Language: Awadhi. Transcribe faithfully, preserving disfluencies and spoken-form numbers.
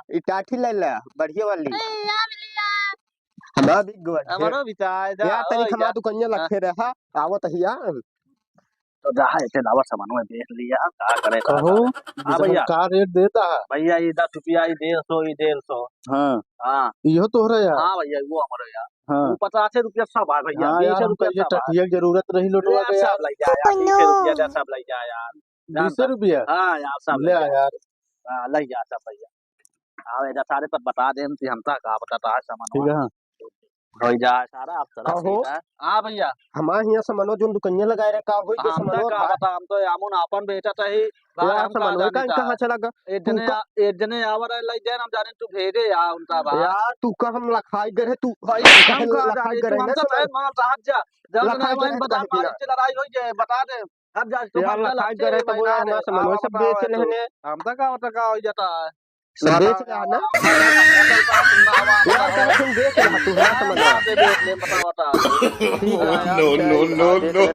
ई टाठी ले ले, बढ़िया वाली। ए, या मिलिया। हमार बिक गवा है। हमरो बिचाय दा, यार, तनी ओए हमार जा। दुकनिया हाँ। लखे रहा, आवत हिया। तो जा है, इते लावा सामान में देख लिया, का करे, का कहो, करे। हाँ जैसे भैया। का रेट देता है? भैया, ई दस रुपया, ई डेढ़ सौ, ई डेढ़ सौ। हाँ। हाँ। इहो तोहरे यार? हाँ भैया, वो हमरो यार। हाँ। वो पचासे रुपया सब है भैया, हाँ यार, बीसे हमको रुपया ये सब है। टटिया की जरूरत रही लोटवा ले के यार। सब लइ जा यार, बीसे रुपया दे, सब लइ जा यार। जान बीसे रुपया? हाँ यार, सब ले लइ आ जा। यार। हाँ, लइ जा सब भैया। हाँ, एजा सारे पर बता देन कि हम ता का बताता है सामान ठीक है, हाँ। होइ जा सारा, आप चला कहो। सही है। हाँ भैया। हमार हियाँ सामानो जोन दुकनिया लगाए रहे, का होई के हम तो सामानो का भाई? बता, हम तो यामुन आपन बेचत ही, भाई यार, हम का सामानो जानी का था। कहाँ चला गा? एक तू जने का आ-, एक जने आवर है, लइ जाए, हम जाने तू भेजे या उनका बाहर। यार, तू का हम लखाई गए रहे, तू भाई, तू हम कहे का लखाई जानी, गए तू रहे हम ना तो सामान। तय मार साहब जा, जल्द लखाई ना गए भाई, रहे तो बता, काहे मालिक बिना? से लड़ाई होइ जाए, बता दे। अब जा, तू यार, हम लखाई गए रहे तो वो यार, हमार सामानो सब बेच लेहने। हम तो का, तो का होइ जाता है? सब बेच रहा ना? यार, कहे तुम बेच रहा, तू हमार सामान। No, no, no, no।